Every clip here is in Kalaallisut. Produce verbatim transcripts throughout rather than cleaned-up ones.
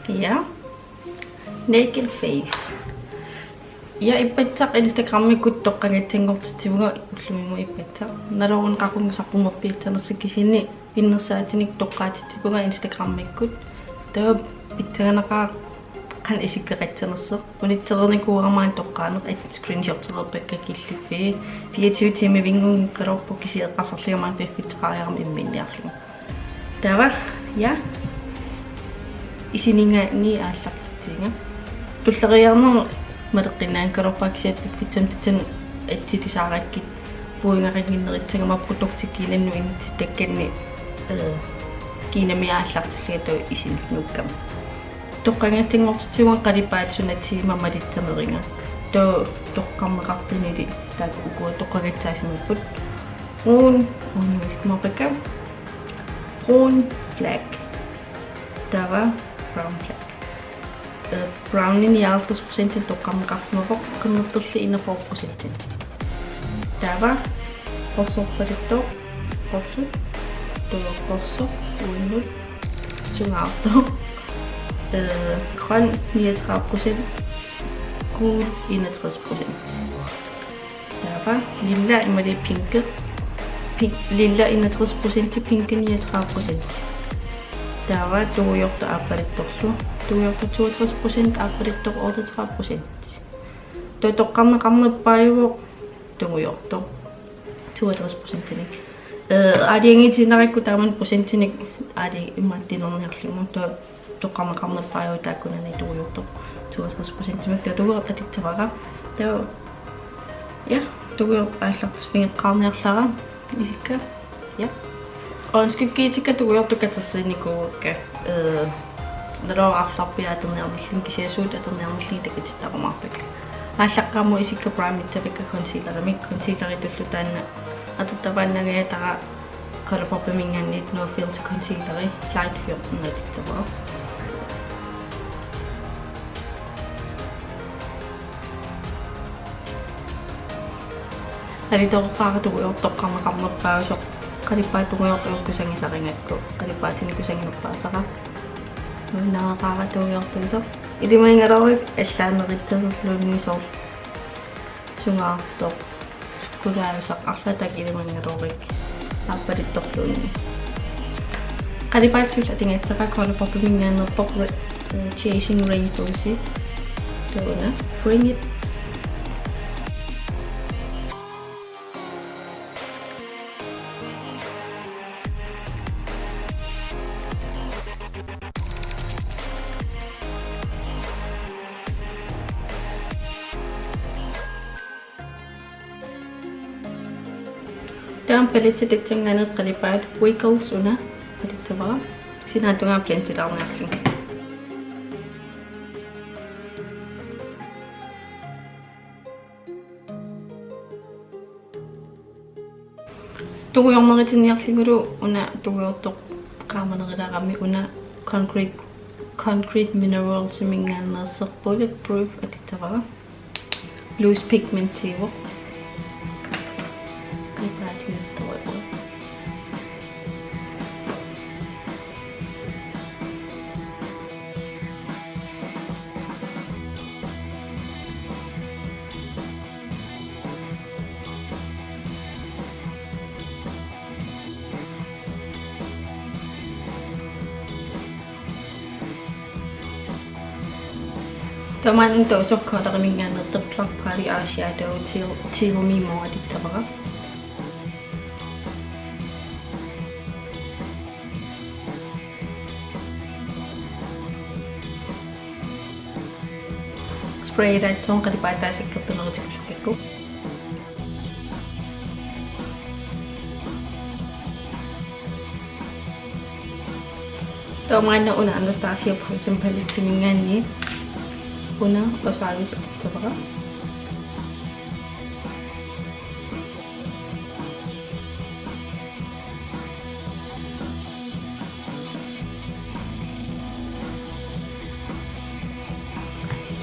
Ja. Naked face. Ja, ippassaq Instagramikkut toqqagassanngortitsivunga ullumimut ippassaq. Naluara una qaqugu saqqummerpiassanersoq kisianni pinnersaatinik toqqaatitsivunga Instagramikkut. Taava pissanganaqaaq qanoq isikkoqassanersoq. Unitsereernikuuara maani toqqaaneq, screenshotereerpakka killiffii. Fireogtyve tiimivinngunngikkaluarpoq, kisianni eqqarsarlunga maani piffissaqariarama imminniarlugu. Taava, ja. Isininngaanniit aallartitsinga. Tulleriiaarneq maleqqinnaanngikkaluarpara, kisianni piffissami pitsani atsitisaarakku puigaqannginnerissagama produktit kiinannut inissittakkanni, eh, kiinamik aallartillunga taava isinut nuukkama. Toqqagassanngortitsivunga qalipaatit suna tiima malitsaneriga. Taava toqqarneqartunili taakku ukua toqqagassaasimapput. Brun, unnuisimapakka. Brun, black. Taava brown, black. Eh, browni nioghalvtreds procent toqqarneqarsimavoq, qernertorli enogfyrre procent. Taava qorsorpaluttoq, qorsuk, taava qorsoq, uannut, sungaartoq. Eh, grøn niogtredive procent, gul enogtres procent. Taava lilla imaluunniit pinki. Pink, lilla enogtres procent, pinki niogtredive procent. Taava tungujortoq aappaluttorlu. Tungujortoq toogtres procent, aappaluttoq otteogtredive procent. Taava toqqarneqarnerpaajuvoq tungujortoq toogtres procentinik. Eh, aalajangiitiinnarakku taamani procentinik aalajangiimmatiinnarniarlugu. Taava toqqarneqarnerpaajuvoq taakkunani tungujortoq toogtres procentimik, taava tungujortoq atussavara. Taava, ja, tungujortoq aallartiffigeqqaarniarlara isikka. Ja. Øjenskyggiutikka tungujortut katersiinikuuakka, eh, naluara arlarpiaat atorniarnillugit, kisianni suut atorniarnillugit takutittarumaarpakka. Aallaqqaammut isikka primissavakka concealerimik, concealeritullu taanna atortavaannangajattarpara ColourPopiminngaanniit No Filter concealeri Light fjorten atussavara. Qalitoqqaara tungujortoq toqqarneqarnerpaajusoq, qalipaat tungujortoq kusagisarigakku, qalipaatinik kusaginerpaasara. Nuinnaqaara tungujortuusoq. Ilimagigaluaruit allaanerussasorluunniit soorlu sungaartoq, sukkulaajusaq, arlaat taakku ilimagigaluaruit aappaluttorluunniit. Qalipaatit siulleq atugassara ColourPopiminngaanneerpoq Re-, eh, Chasing Rainbows. Taava una Bring It. Taava palettip tassanngaanniit qalipaat Wiggles una atussavara. Sinaata tungaa blenderaarniarlugu. Tungujornerutinniarlugulu una tungujortoq qaamanerulaarami una Concrete, Concrete Mineralsiminngaanneersoq Bulletproof atussavara. Loose pigmentiuvoq. Qalipaatinngitsorujuuvoq. Taava maanna taava Soft Coloriminngaanneersoq Dark Party Eyeshadow Teal, Teal Me More atussavara. Sprayerlugu qalipaataa sakkortunerusukkusukkakku. Taava maanna una Anastasia Prism Paletteminngaanniit una Osiris atussavara.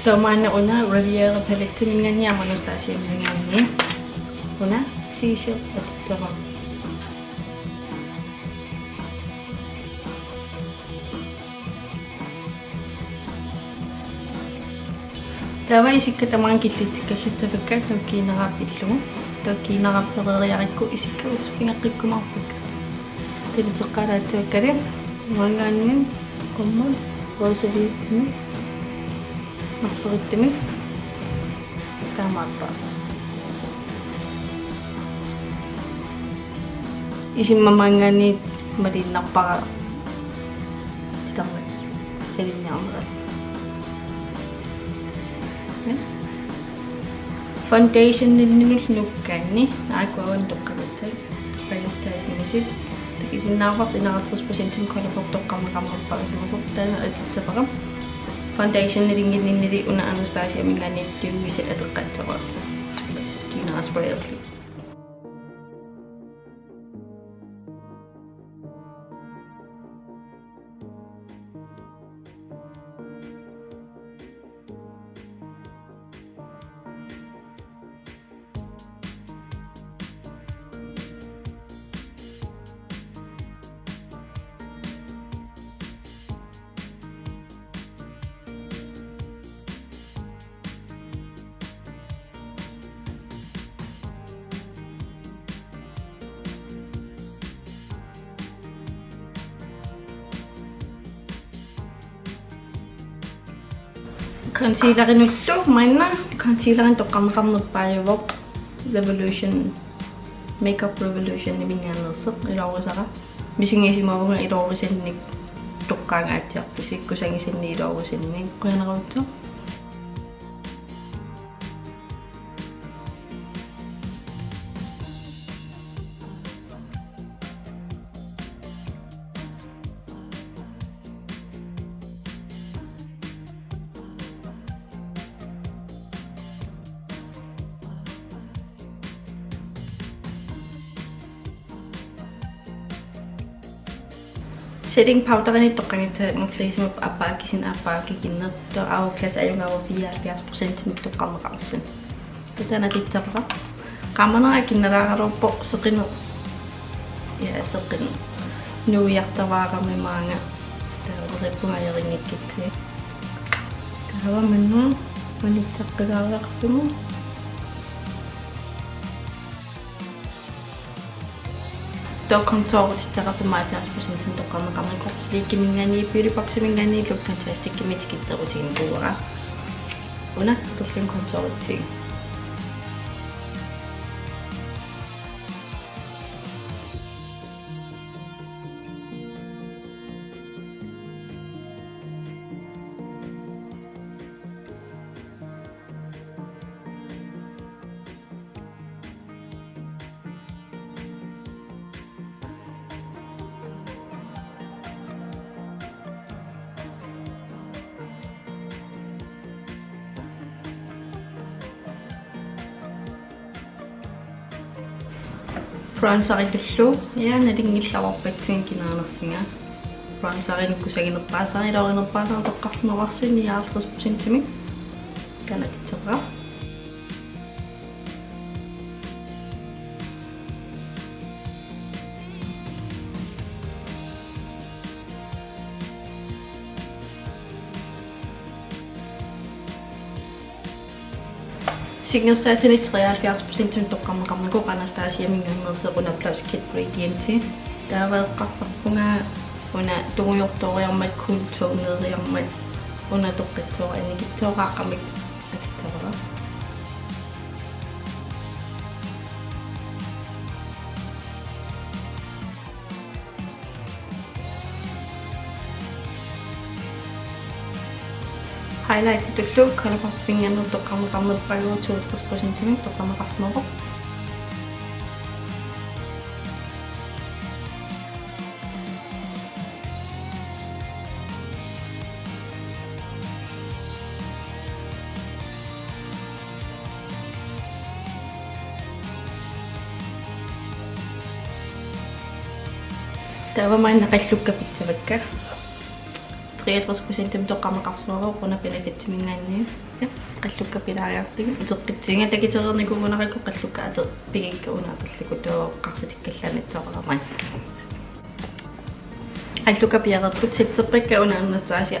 Taava maanna una Riviera Paletteminngaanniit aamma Anastasiaminngaanniit una Seashells atussavara. Taava isikka tamaanga killitsikkallassavakka taava kiinara pillugu. Taava kiinara pereeriarukku isikka uterfigeqqikkumaarpakka. Taliteqqaalaatsuakkali maanngaanniit qummut rosaviutimik, marloritumik taamaappaa. Isima maanngaanniit maliinnarpara titarmat salinniarnerat. Foundationinut nukkaanni aajuku avanut toqqagassat. Qajortaasimasut. Takusinnaavarsi enoghalvtreds procentimik ColourPop toqqarneqarnerpaasimasoq, taanna atussavara. Foundationilinginninnili una Anastasiaminngaanniit Dewy Set atoqqaassavat. Kiinara sprayerlunga. Concealerinullu maanna concealerinik toqqarneqarnerpaajuvoq Revolution, Makeup Revolutioniminngaanneersoq, iluarisara. Misigisimavunga iluarisannik toqqaangaatsiarpusi, kusagisannik iluarisannik, qujanarujussuaq. Setting powderinik toqqagassat Morphe Simap aappaa kisianni aappaa kikinneq, taava Hourglass ajugaavoq fireoghalvfjerds procentimik toqqarneqarluni. Taanna atussavara. Qaamanera akinnalaaraluarpoq seqineq. Ja, seqineq. Nuiartavaarami maanga. Taava rippunga ajorinngikkitsi. Taava maanna manissaqqilaareersimu. Taava contourertitaqartumik halvfjerds procentimik toqqarneqarnikuuvoq, Sleekiminngaanniit Beauty Boximinngaanniit Look Fantasticimi tikitserutigimikuuara. Una atorlunga contourertigu. Bronzeritullu, ja, nalunngilaarpassuit kinaanersunga. Bronzerinik kusaginerpaasara, iluarinerpaasara toqqarsimavarsi nioghalvtreds procentimik. Taanna atussavara. Singersaatini treoghalvfjerds procentimik toqqarneqarnikuuvoq, Anastasiaminngaanneersoq una Blush Kit Radianti. Taava eqqarsarpunga una tungujortooriarmat, cool toneriarmat, una toqqissooq annikitsooraaqqamik atussavara. Highlightitullu ColourPopiminngaanneersoq toqqarneqarnerpaajuvoq, toogtres procentimik toqqarneqarsimavoq. Taava maanna qallukka pissavakka. Treogtres procentimik toqqarneqarsimavoq una Benefitiminngaanniit. Ja, qallukka pilaariarlugit. Uteqqitsinga takitereernikuugunarukku qallukka ateq pigikka una atorlugu, taava qarsutikkallaanissaarami. Qallukka piareerput, setterpakka una Anastasia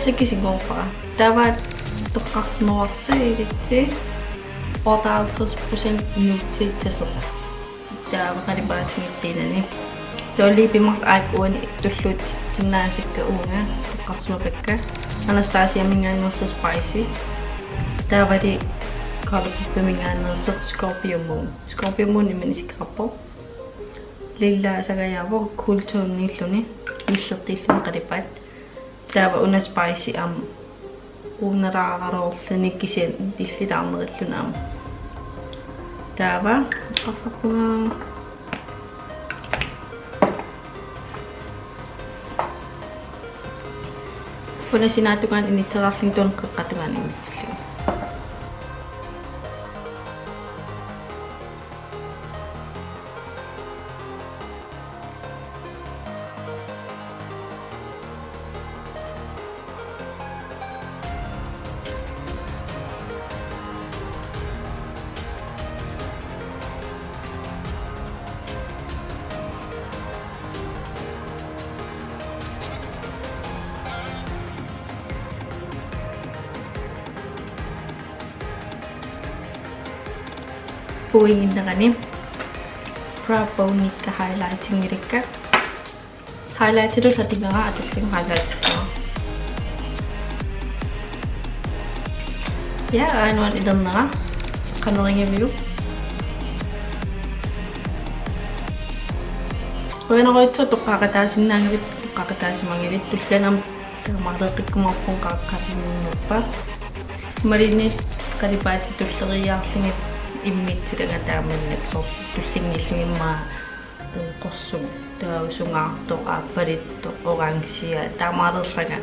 Ullakkisinngorpara. Taava toqqarsimavarsi ilitsi otteoghalvtreds procent nude taserpoq. Taava qalipaatigeqqinani. Taava liipimaq aak uani tulluutsinnaasakka uunga toqqarsimapakka. Anastasiaminngaanneersoq Spicy. Taavali ColourPopiminngaanneersoq Scorpio Moon. Scorpio Moon imannak isikkoqarpoq. Lilla sangajaavoq, cool tone-iilluni, nillertiilluni qalipaat. Taava una Spicy aamma uunaraaraluarluni kisianni illilaarnerilluni aamma. Taava eqqarsarpunga. Una sinaatungaanut inisseraarlunga taava qeqqatungaanut inissillugu. Puinnginnerani Brow Bone-ikka highlightinngilakka. Highlightilu satingara atullunga highlightikkama. Ja, aajuna ilernera. Qanoq ingaviuk? Qujanarujussuaq toqqaaqataasinnaagavit, toqqaaqataasimagavit, tulliani aamma taamaaleqqikkumaarpunga qaaqqaannguarpa. Imaluunniit qalipaatit tulleriiaarlugit immiussilanga taamannak soorlu tullinnguullugit immaqa qorsuk, taava sungaartoq, aappaluttoq, orangea, taamaalereerlanga.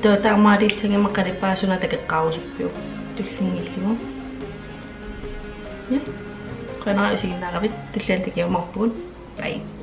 Taava taamaaliussagama qalipaat suna takoqqaarusuppiuk tullinnguullugu. Ja. Qujanaq isiginnaaravit, tulliani takuumaarpugut. Bye.